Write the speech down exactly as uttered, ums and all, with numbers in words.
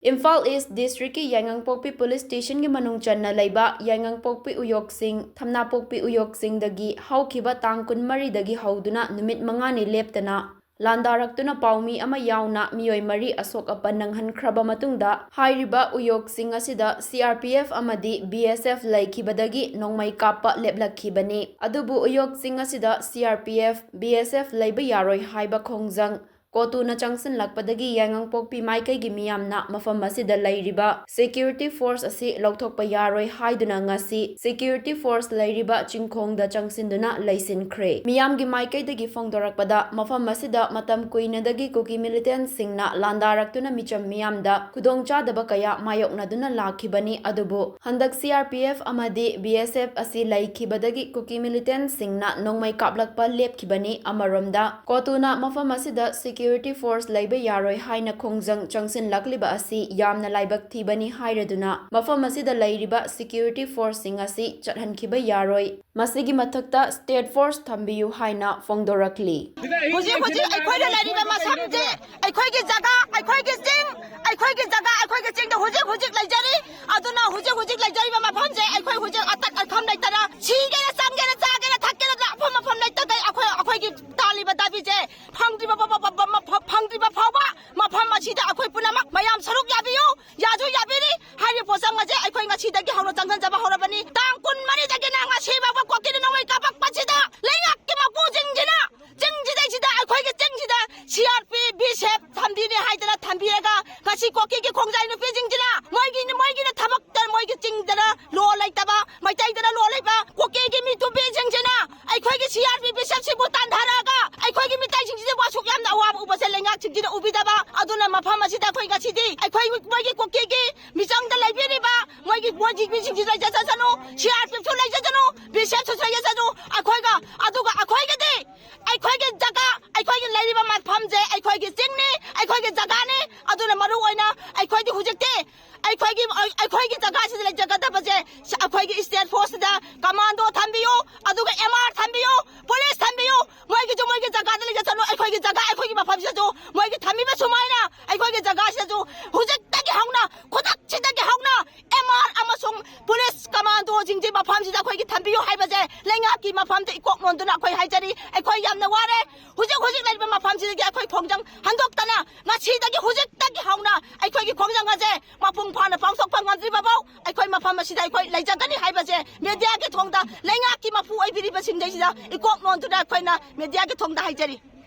ꯏꯝꯐꯥꯜ ꯏꯁ ꯗꯤꯁꯇ꯭ꯔꯤꯛꯀꯤ ꯌꯥꯏꯉꯪꯄꯣꯛꯄꯤ ꯄꯨꯂꯤꯁ ꯁ꯭ꯇꯦꯁꯟꯒꯤ ꯃꯅꯨꯡ ꯆꯟꯅ ꯂꯩꯕ ꯌꯥꯏꯉꯪꯄꯣꯛꯄꯤ ꯎꯌꯣꯛꯁꯤꯡ, ꯊꯝꯅꯥꯄꯣꯛꯄꯤ ꯎꯌꯣꯛꯁꯤꯡꯗꯒꯤ ꯍꯧꯈꯤꯕ ꯇꯥꯡ ꯀꯨꯟꯃꯔꯤꯗꯒꯤ ꯍꯧꯗꯨꯅ ꯅꯨꯃꯤꯠ ꯃꯉꯥꯅꯤ ꯂꯦꯞꯇꯅ ꯂꯥꯟꯗꯥꯔꯛꯇꯨꯅ ꯄꯥꯎꯃꯤ ꯑꯃ ꯌꯥꯎꯅ ꯃꯤꯑꯣꯏ ꯃꯔꯤ ꯑꯁꯣꯛ ꯑꯄꯟ ꯅꯪꯍꯟꯈ꯭ꯔꯕ ꯃꯇꯨꯡꯗ, ꯍꯥꯏꯔꯤꯕ ꯎꯌꯣꯛꯁꯤꯡ ꯑꯁꯤꯗ ꯁꯤ ꯑꯥꯔ ꯄꯤ ꯑꯦꯐ ꯑꯃꯗꯤ ꯕꯤ ꯑꯦꯁ ꯑꯦꯐ ꯂꯩꯈꯤꯕꯗꯒꯤ ꯅꯣꯡꯃꯩ ꯀꯥꯞꯄ ꯂꯦꯞꯂꯛꯈꯤꯕꯅꯤ꯫ ꯑꯗꯨꯕꯨ ꯎꯌꯣꯛꯁꯤꯡ ꯑꯁꯤꯗ C R P F, B S F ꯂꯩꯕ ꯌꯥꯔꯣꯏ ꯍꯥꯏꯕ ꯈꯣꯡꯖꯪ ꯀꯣꯇꯨꯅ ꯆꯪꯁꯤꯜꯂꯛꯄꯗꯒꯤ ꯌꯥꯏꯉꯪꯄꯣꯛꯄꯤ ꯃꯥꯏꯀꯩꯒꯤ ꯃꯤꯌꯥꯝꯅ ꯃꯐꯝ ꯑꯁꯤꯗ ꯂꯩꯔꯤꯕ ꯁꯦꯀ꯭ꯌꯨꯔꯤꯇꯤ ꯐꯣꯔꯁ ꯑꯁꯤ ꯂꯧꯊꯣꯛꯄ ꯌꯥꯔꯣꯏ ꯍꯥꯏꯗꯨꯅ ꯉꯁꯤ ꯁꯦꯀ꯭ꯌꯨꯔꯤꯇꯤ ꯐꯣꯔꯁ ꯂꯩꯔꯤꯕ ꯆꯤꯡꯈꯣꯡꯗ ꯆꯪꯁꯤꯟꯗꯨꯅ ꯂꯩꯁꯤꯟꯈ꯭ꯔꯦ꯫ ꯃꯤꯌꯥꯝꯒꯤ ꯃꯥꯏꯀꯩꯗꯒꯤ ꯐꯣꯡꯗꯣꯔꯛꯄꯗ, ꯃꯐꯝ ꯑꯁꯤꯗ ꯃꯇꯝ ꯀꯨꯏꯅꯗꯒꯤ ꯀꯨꯀꯤ ꯃꯤꯂꯤꯇꯦꯟꯁꯤꯡꯅ ꯂꯥꯟꯗꯥꯔꯛꯇꯨꯅ ꯃꯤꯆꯝ ꯃꯤꯌꯥꯝꯗ ꯈꯨꯗꯣꯡꯆꯥꯗꯕ ꯀꯌꯥ ꯃꯥꯌꯣꯛꯅꯗꯨꯅ ꯂꯥꯛꯈꯤꯕꯅꯤ, ꯑꯗꯨꯕꯨ ꯍꯟꯗꯛ ꯁꯤ ꯑꯥꯔ ꯄꯤ ꯑꯦꯐ ꯑꯃꯗꯤ ꯕꯤ ꯑꯦꯁ ꯑꯦꯐ ꯑꯁꯤ ꯂꯩꯈꯤꯕꯗꯒꯤ ꯀꯨꯀꯤ ꯃꯤꯂꯤꯇꯦꯟꯁꯤꯡꯅ ꯅꯣꯡꯃꯩ ꯀꯥꯞꯂꯛꯄ ꯂꯦꯞꯈꯤꯕꯅꯤ꯫ ꯑꯃꯔꯣꯝꯗ, ꯀꯣꯇꯨꯅ ꯃꯐꯝ ꯑꯁꯤꯗ ꯁꯦꯀ꯭ꯌꯨꯔꯤꯇꯤ ꯐꯣꯔꯁ ꯂꯩꯕ ꯌꯥꯔꯣꯏ ꯍꯥꯏꯅ ꯈꯣꯡꯖꯪ ꯆꯪꯁꯤꯜꯂꯛꯂꯤꯕ ꯑꯁꯤ ꯌꯥꯝꯅ ꯂꯥꯏꯕꯛ ꯊꯤꯕꯅꯤ ꯍꯥꯏꯔꯗꯨꯅ, ꯃꯐꯝ ꯑꯁꯤꯗ ꯂꯩꯔꯤꯕ ꯁꯦꯀ꯭ꯌꯨꯔꯤꯇꯤ ꯐꯣꯔꯁꯁꯤꯡ ꯑꯁꯤ ꯆꯠꯍꯟꯈꯤꯕ ꯌꯥꯔꯣꯏ꯫ ꯃꯁꯤꯒꯤ ꯃꯊꯛꯇ ꯁ꯭ꯇꯦꯠ ꯐꯣꯔꯁ ꯊꯝꯕꯤꯌꯨ ꯍꯥꯏꯅ ꯐꯣꯡꯗꯣꯔꯛꯂꯤ꯫ ꯍꯧꯖꯤꯛ ꯍꯧꯖꯤꯛ ꯑꯩꯈꯣꯏꯅ ꯂꯩꯔꯤꯕ ꯃꯐꯝꯁꯦ ꯑꯩꯈꯣꯏꯒꯤ ꯖꯒꯥ, ꯑꯩꯈꯣꯏꯒꯤ ꯆꯤꯡ, ꯑꯩꯈꯣꯏꯒꯤ ꯖꯒꯥ, ꯑꯩꯈꯣꯏꯒꯤ ꯆꯤꯡꯗ ꯍꯧꯖꯤꯛ ꯍꯧꯖꯤꯛ ꯂꯩꯖꯔꯤ꯫ ꯑꯗꯨꯅ ꯍꯧꯖꯤꯛ ꯍꯧꯖꯤꯛ ꯂꯩꯖꯔꯤꯕ ꯃꯐꯝꯁꯦ ꯑꯩꯈꯣꯏ ꯍꯧꯖꯤꯛ ꯑꯇꯠ ꯑꯈꯝ ꯂꯩꯇꯅ ꯁꯤꯒꯦꯔꯥ, ꯆꯪꯒꯦꯔꯥ, ꯆꯥꯒꯦꯔꯥ, ꯊꯛꯀꯦꯔꯥ, ꯂꯥꯛꯐꯝ ꯃꯐꯝ ꯂꯩꯇꯈꯩ ꯑꯩꯈꯣꯏ, ꯑꯩꯈꯣꯏꯒꯤ ꯇꯥꯜꯂꯤꯕ ꯗꯥꯕꯤꯁꯦ ꯐꯪꯗ꯭ꯔꯤꯕ ꯐ-, ꯐ-, ꯐ-, ꯐ-, ꯐꯪꯗ꯭ꯔꯤꯕ ꯐꯥꯎꯕ ꯃꯐꯝ ꯑꯁꯤꯗ ꯑꯩꯈꯣꯏ ꯄꯨꯝꯅꯃꯛ ꯃꯌꯥꯝ ꯁꯔꯨꯛ ꯌꯥꯕꯤꯌꯨ, ꯌꯥꯁꯨ ꯌꯥꯕꯤꯔꯤ꯫ ꯍꯥꯏꯔꯤꯕ ꯄꯣꯠꯁꯪ ꯑꯁꯦ ꯑꯩꯈꯣꯏ ꯉꯁꯤꯗꯒꯤ ꯍꯧꯅ ꯆꯪꯁꯤꯟꯖꯕ ꯍꯧꯔꯕꯅꯤ꯫ ꯇꯥꯡ ꯀꯨꯟꯃꯔꯤꯗꯒꯤꯅ ꯉꯁꯤ ꯐꯥꯎꯕ ꯀꯣꯀꯤꯗ ꯅꯣꯡꯃꯩ ꯀꯥꯞꯄꯛꯄꯁꯤꯗ ꯂꯩꯉꯥꯛꯀꯤ ꯃꯄꯨꯁꯤꯡꯁꯤꯅ ꯆꯤꯡꯁꯤꯗꯩꯁꯤꯗ, ꯑꯩꯈꯣꯏꯒꯤ ꯆꯤꯡꯁꯤꯗ ꯁꯤ ꯑꯥꯔ ꯄꯤ, ꯕꯤ ꯑꯦꯁ ꯑꯦꯐ ꯊꯝꯕꯤꯅꯤ ꯍꯥꯏꯗꯅ ꯊꯝꯕꯤꯔꯒ ꯉꯁꯤ ꯀꯣꯀꯤꯒꯤ ꯈꯣꯡꯖꯥꯏ ꯅꯨꯄꯤꯁꯤꯡꯁꯤꯅ ꯃꯣꯏꯒꯤ, ꯃꯣꯏꯒꯤꯅ ꯊꯕꯛꯇ ꯃꯣꯏꯒꯤ ꯆꯤꯡꯗꯅ ꯂꯣ ꯂꯩꯇꯕ, ꯃꯩꯇꯩꯗꯅ ꯂꯣ ꯂꯩꯕ ꯀꯣꯀꯤꯒꯤ ꯃꯤꯇꯨꯕꯤꯁꯤꯡꯁꯤꯅ ꯑꯩꯈꯣꯏꯒꯤ ꯁꯤ ꯑꯥꯔ ꯄꯤ, ꯕꯤ ꯑꯦꯁ ꯑꯦꯐ ꯁꯤꯕꯨ ꯇꯥꯟꯊꯔꯛꯑꯒ ꯑꯩꯈꯣꯏꯒꯤ ꯃꯤꯇꯩꯁꯤꯡꯁꯤꯗꯕꯨ ꯑꯁꯨꯛ ꯌꯥꯝꯅ ꯑꯋꯥꯕ ꯎꯕꯁꯦ ꯂꯩꯉꯥꯛꯁꯤꯡꯁꯤꯅ ꯎꯕꯤꯗꯕ꯫ ꯑꯗꯨꯅ ꯃꯐꯝ ꯑꯁꯤꯗ ꯑꯩꯈꯣꯏ ꯉꯁꯤꯗꯤ ꯑꯩꯈꯣꯏ ꯃꯣꯏꯒꯤ ꯀꯣꯀꯤꯒꯤ ꯃꯤꯆꯪꯗ ꯂꯩꯕꯤꯔꯤꯕ ꯃꯣꯏꯒꯤ, ꯃꯣꯏꯒꯤ ꯃꯤꯁꯤꯡꯁꯤ ꯂꯩꯖꯁꯅꯨ, ꯁꯤ ꯑꯥꯔ ꯄꯤ ꯑꯦꯐꯁꯨ ꯂꯩꯖꯁꯅꯨ, ꯕꯤ ꯑꯦꯁ ꯑꯦꯐꯁꯨ ꯂꯩꯖꯁꯅꯨ, ꯑꯩꯈꯣꯏꯒ, ꯑꯗꯨꯒ ꯑꯩꯈꯣꯏꯒꯤꯗꯤ ꯑꯩꯈꯣꯏꯒꯤ ꯖꯒꯥ, ꯑꯩꯈꯣꯏꯒꯤ ꯂꯩꯔꯤꯕ ꯃꯐꯝꯁꯦ ꯑꯩꯈꯣꯏꯒꯤ ꯆꯤꯡꯅꯤ, ꯑꯩꯈꯣꯏꯒꯤ ꯖꯒꯥꯅꯤ꯫ ꯑꯗꯨꯅ ꯃꯔꯨ ꯑꯣꯏꯅ ꯑꯩꯈꯣꯏꯗꯤ ꯍꯧꯖꯤꯛꯇꯤ ꯑꯩꯈꯣꯏꯒꯤ, ꯑꯩꯈꯣꯏꯒꯤ ꯖꯒꯥꯁꯤꯗ ꯂꯩꯖꯒꯗꯕꯁꯦ ꯑꯩꯈꯣꯏꯒꯤ ꯁ꯭ꯇꯦꯠ ꯐꯣꯔꯁꯇ ꯀꯃꯥꯟꯗꯣ ꯊꯝꯕꯤꯌꯨ, ꯑꯗꯨꯒ ꯑꯦꯝ ꯑꯥꯔ ꯊꯝꯕꯤꯌꯨ, ꯄꯨꯂꯤꯁ ꯊꯝꯕꯤꯌꯨ꯫ ꯃꯣꯏꯒꯤꯁꯨ ꯃꯣꯏꯒꯤ ꯖꯒꯥꯗ ꯂꯩꯖꯁꯅꯨ, ꯑꯩꯈꯣꯏꯒꯤ ꯖꯒꯥ, ꯑꯩꯈꯣꯏꯒꯤ ꯃꯐꯝꯁꯤꯗꯁꯨ ꯃꯣꯏꯒꯤ ꯊꯝꯕꯤꯕ ꯁꯨꯃꯥꯏꯅ ꯑꯩꯈꯣꯏꯒꯤ ꯖꯒꯥꯁꯤꯗꯁꯨ ꯍꯧꯖꯤꯛꯇꯒꯤ ꯑꯣꯇꯣꯁꯤꯡꯁꯦ ꯃꯐꯝꯁꯤꯗ ꯑꯩꯈꯣꯏꯒꯤ ꯊꯝꯕꯤꯌꯨ ꯍꯥꯏꯕꯁꯦ ꯂꯩꯉꯥꯛꯀꯤ ꯃꯐꯝꯗ ꯏꯀꯣꯛ ꯅꯣꯟꯗꯨꯅ ꯑꯩꯈꯣꯏ ꯍꯥꯏꯖꯔꯤ꯫ ꯑꯩꯈꯣꯏ ꯌꯥꯝꯅ ꯋꯥꯔꯦ꯫ ꯍꯧꯖꯤꯛ ꯍꯧꯖꯤꯛ ꯂꯩꯔꯤꯕ ꯃꯐꯝꯁꯤꯗꯒꯤ ꯑꯩꯈꯣꯏ ꯈꯣꯡꯖꯪ ꯍꯟꯗꯣꯛꯇꯅ ꯉꯁꯤꯗꯒꯤ, ꯍꯧꯖꯤꯛꯇꯒꯤ ꯍꯧꯅ ꯑꯩꯈꯣꯏꯒꯤ ꯈꯣꯡꯖꯪ ꯑꯁꯦ ꯃꯄꯨꯡ ꯐꯥꯅ ꯄꯥꯡꯊꯣꯛꯄ ꯉꯝꯗ꯭ꯔꯤꯕꯐꯥꯎ ꯑꯩꯈꯣꯏ ꯃꯐꯝ ꯑꯁꯤꯗ ꯑꯩꯈꯣꯏ ꯂꯩꯖꯒꯅꯤ ꯍꯥꯏꯕꯁꯦ ꯃꯦꯗꯤꯌꯥꯒꯤ ꯊꯣꯡꯗ ꯂꯩꯉꯥꯛꯀꯤ ꯃꯄꯨ ꯑꯣꯏꯕꯤꯔꯤꯕꯁꯤꯡꯗꯩꯁꯤꯗ ꯏꯀꯣꯛ ꯅꯣꯟꯗꯨꯅ ꯑꯩꯈꯣꯏꯅ ꯃꯦꯗꯤꯌꯥꯒꯤ ꯊꯣꯡꯗ ꯍꯥꯏꯖꯔꯤ꯫